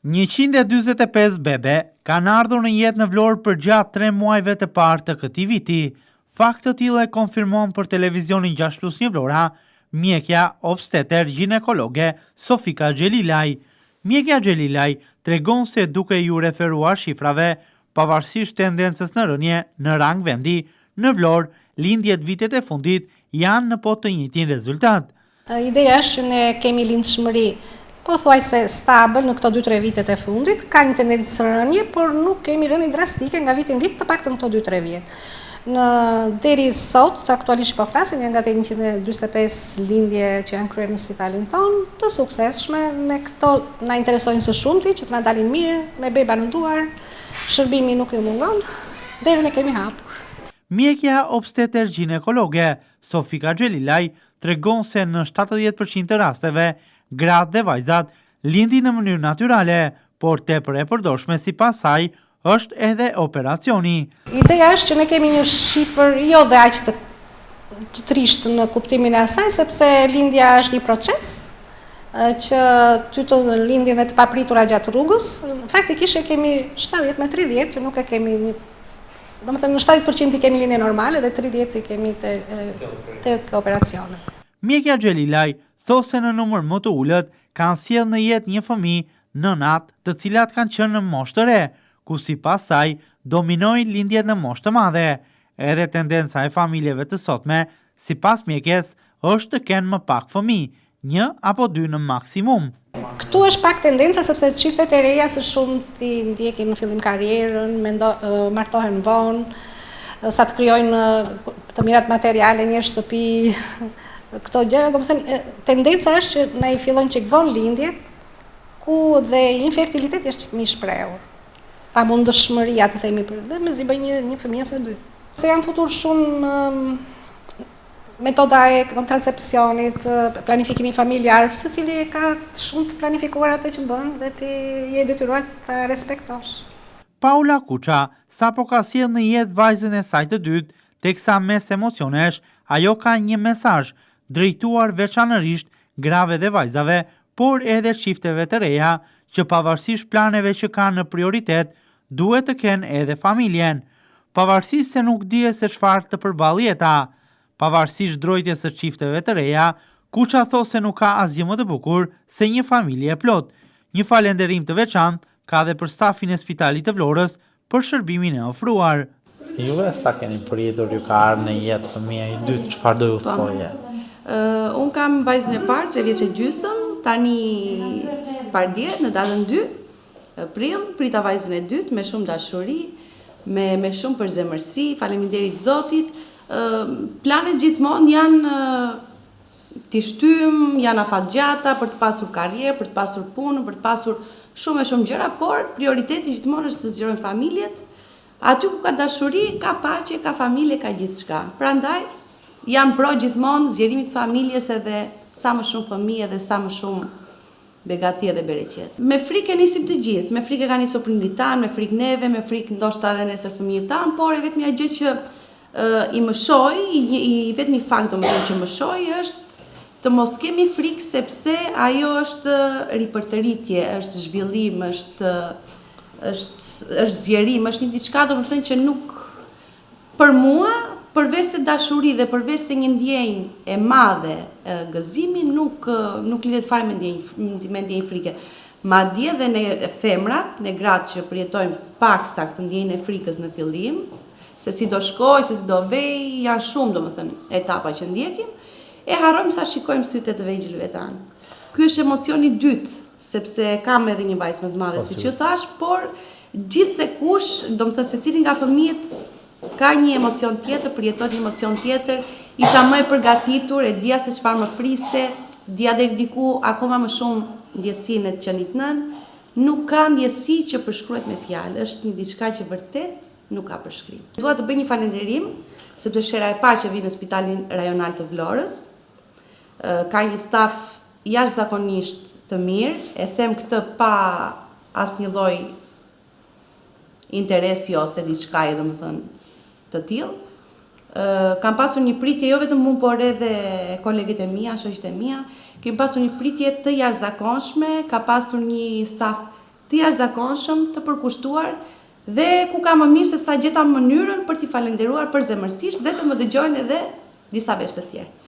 145 bebe kanë ardhur në jetë në Vlorë përgjatë tre muajve të parë të këtij viti. Fakt të tillë e konfirmon për televizionin 6 plus 1 Vlora, mjekja obsteter gjinekologe Sofika Xhelilaj. Mjekja Xhelilaj tregon se duke iu referuar shifrave, pavarësisht tendencës në rënie në rang vendi, në Vlorë, lindjet vitet e fundit janë në po të njëjtin rezultat. Ideja është që ne kemi lindshmëri pothuajse stabël në këto 2-3 vitet e fundit, ka një tendencë rënie, por nuk kemi rënie drastike nga viti në vit, të paktën këto 2-3 vjet. Në deri sot, aktualisht po flasim, janë gati 145 lindje që janë kryer në spitalin tonë, të suksesshme, ne këto na interesojnë së shumti, që të na dalin mirë, me beba në duar, shërbimi nuk ju mungon, derën e kemi hapur. Mjekja obsteter gjinekologe, Sofika Xhelilaj, tregon se në 70% të rasteve, gratë dhe vajzat lindin në mënyrë natyrale, por tepër e përdorshme sipas saj është edhe operacioni. Ideja është që ne kemi një shifër jo dhe aq të të trishtë në kuptimin e asaj, sepse lindja është një proces që ty të lindin dhe të papritura gjatë rrugës. Faktikisht e kemi 70 me 30 që nuk e kemi një Domethënë në 70% i kemi lindje normale dhe 30 i kemi të, të operacione. Mjekja Xhelilaj thotë se në numër më të ulët kanë sjellë në jetë një fëmijë nënat të cilat kanë qenë në moshë të re, ku sipas saj dominojnë lindjet në moshë të madhe. Edhe tendenca e familjeve të sotme, sipas mjekes, është të kenë më pak fëmijë, një apo dy në maksimum. Këtu është pak tendenca sepse çiftet e reja së shumti ndjekin në fillim karrierën, mendo, martohen vonë, sa të krijojnë të mirat materiale, një shtëpi, këto gjëra, domethënë tendenca është që na i fillojnë çik vonë lindjet, ku dhe infertiliteti është çik më i shprehur. Pamundëshmëria të themi për dhe mezi bëjnë një një fëmijë ose dy. Se janë futur shumë metoda e kontracepcionit, planifikimi familjar, secili e ka shumë të planifikuar atë që bën dhe ti je i detyruar ta respektosh. Paula Kuça sapo ka sjellë në jetë vajzën e saj të dytë, teksa mes emocionesh, ajo ka një mesazh drejtuar veçanërisht grave dhe vajzave, por edhe çifteve të reja, që pavarësisht planeve që kanë në prioritet, duhet të kenë edhe familjen. Pavarësisht se nuk dihet se çfarë të përballë jeta. Pavarësisht drojtjes së çifteve të reja, Kuça thotë se nuk ka asgjë më të bukur se një familje e plotë. Një falenderim të veçantë ka dhe për stafin e Spitalit të Vlorës për shërbimin e ofruar. Juve sa keni pritur ju ka ardhur në jetë fëmija i dytë, çfarë do ju po. thoje? Uh, unë kam vajzën e parë, 3 vjeç e gjysëm, tani pardje në datën 2 prill, prita vajzën e dytë me shumë dashuri, me me shumë përzemërsi, faleminderit Zotit. Uh, planet gjithmonë janë uh, t'i shtyjmë, janë afatgjata për të pasur karrierë, për të pasur punë, për të pasur shumë e shumë gjëra, por prioriteti gjithmonë është të zgjerojmë familjet. Aty ku ka dashuri, ka paqe, ka familje, ka gjithçka. Prandaj jam pro gjithmonë zgjerimit të familjes edhe sa më shumë fëmijë edhe sa më shumë begati edhe bereqet. Me frikë e nisim të gjithë, me frikë e kanë nisur prindërit tanë, me frikë neve, me frikë ndoshta edhe nesër fëmijët tanë, por e vetmja gjë që i mëshoj, i, i vetmi fakt domethënë që mëshoj është të mos kemi frikë sepse ajo është ripërtëritje, është zhvillim, është është është zgjerim, është një diçka domethënë që nuk për mua, përveç se dashuri dhe përveç se një ndjenjë e madhe gëzimi nuk nuk lidhet fare me ndjenjë me ndjenjë frike. Madje dhe ne femrat, ne gratë që përjetojmë paksa këtë ndjenjën e frikës në fillim, se si do shkoj, se si do vej, janë shumë domethënë etapa që ndjekim, e harrojmë sa shikojmë sytë e të vegjëlve tanë. Ky është emocioni i dytë, sepse kam edhe një vajzë më të madhe, po, siç ju thashë, por gjithsekush, domethënë secili nga fëmijët ka një emocion tjetër, përjeton një emocion tjetër, isha më e përgatitur, e dija se çfarë më priste, dija deri diku akoma më shumë ndjesinë e të qenit nënë, nuk ka ndjesi që përshkruhet me fjalë, është një diçka që vërtet nuk ka përshkrim. Dua të bëj një falënderim, sepse është hera e parë që vij në Spitalin Rajonal të Vlorës. Ka një staf jashtëzakonisht të mirë, e them këtë pa asnjë lloj interesi ose diçkaje, domethënë, të tillë. Kam pasur një pritje jo vetëm unë, por edhe koleget e mia, shoqet e mia, kemi pasur një pritje të jashtëzakonshme, ka pasur një staf. të jashtëzakonshëm, të përkushtuar dhe ku ka më mirë se sa gjeta mënyrën për t'i falënderuar përzemërsisht dhe të më dëgjojnë edhe disa vesh të tjerë.